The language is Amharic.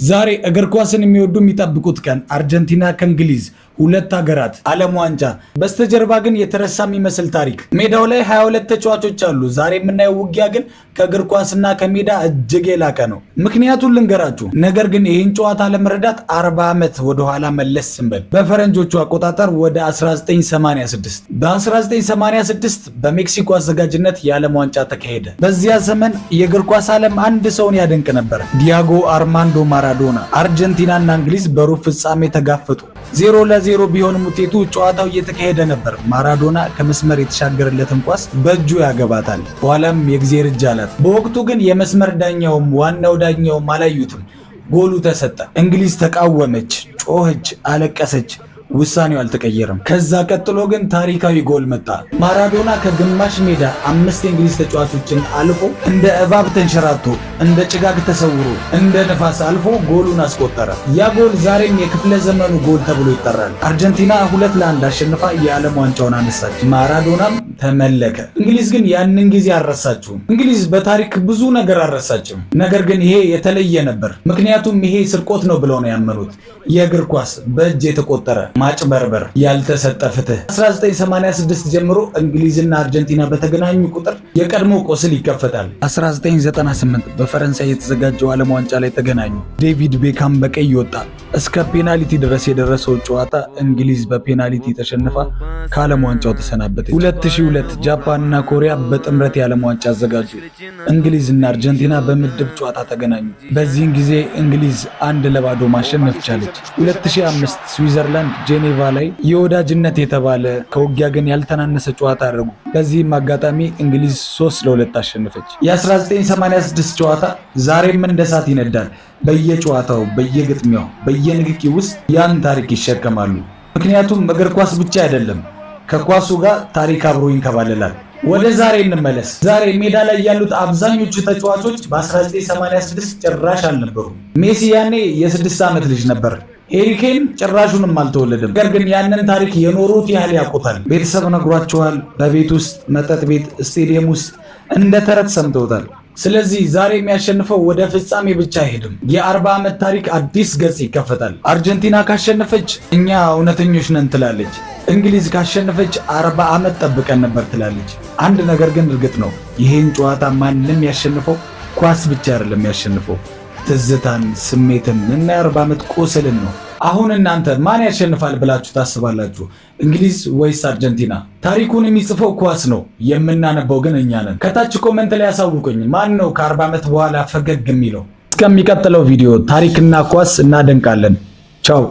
ዛሬ እግር ኳስን የሚወዱ የሚጠብቁት ቀን፣ አርጀንቲና ከእንግሊዝ፣ ሁለት ሀገራት፣ ዓለም ዋንጫ። በስተጀርባ ግን የተረሳ የሚመስል ታሪክ። ሜዳው ላይ 22 ተጫዋቾች አሉ። ዛሬ የምናየው ውጊያ ግን ከእግር ኳስና ከሜዳ እጅግ የላቀ ነው። ምክንያቱን ልንገራችሁ። ነገር ግን ይህን ጨዋታ ለመረዳት 40 ዓመት ወደኋላ መለስ ስንበል በፈረንጆቹ አቆጣጠር ወደ 1986። በ1986 በሜክሲኮ አዘጋጅነት የዓለም ዋንጫ ተካሄደ። በዚያ ዘመን የእግር ኳስ ዓለም አንድ ሰውን ያደንቅ ነበር፣ ዲያጎ አርማንዶ ማራዶና። አርጀንቲናና እንግሊዝ በሩብ ፍጻሜ ተጋፈጡ። 0-0 ቢሆንም ውጤቱ ጨዋታው እየተካሄደ ነበር። ማራዶና ከመስመር የተሻገረለትን ኳስ በእጁ ያገባታል። በኋላም የእግዜር እጅ አላት። በወቅቱ ግን የመስመር ዳኛውም ዋናው ዳኛውም አላዩትም። ጎሉ ተሰጠ። እንግሊዝ ተቃወመች፣ ጮኸች፣ አለቀሰች። ውሳኔው አልተቀየረም። ከዛ ቀጥሎ ግን ታሪካዊ ጎል መጣ። ማራዶና ከግማሽ ሜዳ አምስት የእንግሊዝ ተጫዋቾችን አልፎ፣ እንደ እባብ ተንሸራቶ፣ እንደ ጭጋግ ተሰውሮ፣ እንደ ነፋስ አልፎ ጎሉን አስቆጠረ። ያ ጎል ዛሬም የክፍለ ዘመኑ ጎል ተብሎ ይጠራል። አርጀንቲና 2-1 አሸንፋ የዓለም ዋንጫውን አነሳች። ማራዶናም ተመለከ። እንግሊዝ ግን ያንን ጊዜ አልረሳችውም። እንግሊዝ በታሪክ ብዙ ነገር አልረሳችም። ነገር ግን ይሄ የተለየ ነበር። ምክንያቱም ይሄ ስርቆት ነው ብለው ነው ያመኑት። የእግር ኳስ በእጅ የተቆጠረ ማጭበርበር፣ ያልተሰጠ ፍትህ። 1986 ጀምሮ እንግሊዝና አርጀንቲና በተገናኙ ቁጥር የቀድሞ ቁስል ይከፈታል። 1998 በፈረንሳይ የተዘጋጀው ዓለም ዋንጫ ላይ ተገናኙ። ዴቪድ ቤካም በቀይ ወጣ። እስከ ፔናልቲ ድረስ የደረሰው ጨዋታ እንግሊዝ በፔናልቲ ተሸንፋ ከዓለም ዋንጫው ተሰናበተች። 2002 ጃፓንና ኮሪያ በጥምረት የዓለም ዋንጫ አዘጋጁ። እንግሊዝና አርጀንቲና በምድብ ጨዋታ ተገናኙ። በዚህን ጊዜ እንግሊዝ 1-0 ማሸነፍ ቻለች። 2005 ስዊዘርላንድ ጄኔቫ ላይ የወዳጅነት የተባለ ከውጊያ ግን ያልተናነሰ ጨዋታ አደረጉ። በዚህም አጋጣሚ እንግሊዝ 3-2 አሸነፈች። የ1986 ጨዋታ ዛሬም እንደ እሳት ይነዳል። በየጨዋታው፣ በየግጥሚያው፣ በየንክኪ ውስጥ ያን ታሪክ ይሸከማሉ። ምክንያቱም እግር ኳስ ብቻ አይደለም፣ ከኳሱ ጋር ታሪክ አብሮ ይንከባለላል። ወደ ዛሬ እንመለስ። ዛሬ ሜዳ ላይ ያሉት አብዛኞቹ ተጫዋቾች በ1986 ጭራሽ አልነበሩም። ሜሲ ያኔ የ6 ዓመት ልጅ ነበር። ሄሪ ኬን ጭራሹንም አልተወለደም። ነገር ግን ያንን ታሪክ የኖሩት ያህል ያውቁታል። ቤተሰብ ነግሯቸዋል። በቤት ውስጥ፣ መጠጥ ቤት፣ ስቴዲየም ውስጥ እንደ ተረት ሰምተውታል። ስለዚህ ዛሬ የሚያሸንፈው ወደ ፍጻሜ ብቻ አይሄድም። የ40 ዓመት ታሪክ አዲስ ገጽ ይከፈታል። አርጀንቲና ካሸነፈች እኛ እውነተኞች ነን ትላለች። እንግሊዝ ካሸነፈች 40 ዓመት ጠብቀን ነበር ትላለች። አንድ ነገር ግን እርግጥ ነው፣ ይህን ጨዋታ ማንም ያሸንፈው ኳስ ብቻ አይደለም ያሸንፈው፣ ትዝታን፣ ስሜትን እና የ40 ዓመት ቁስልን ነው። አሁን እናንተ ማን ያሸንፋል ብላችሁ ታስባላችሁ? እንግሊዝ ወይስ አርጀንቲና? ታሪኩን የሚጽፈው ኳስ ነው፣ የምናነበው ግን እኛ ነን። ከታች comment ላይ ያሳውቁኝ። ማን ነው ከ40 ዓመት በኋላ ፈገግ የሚለው? እስከሚቀጥለው ቪዲዮ ታሪክና ኳስ እናደንቃለን። ቻው።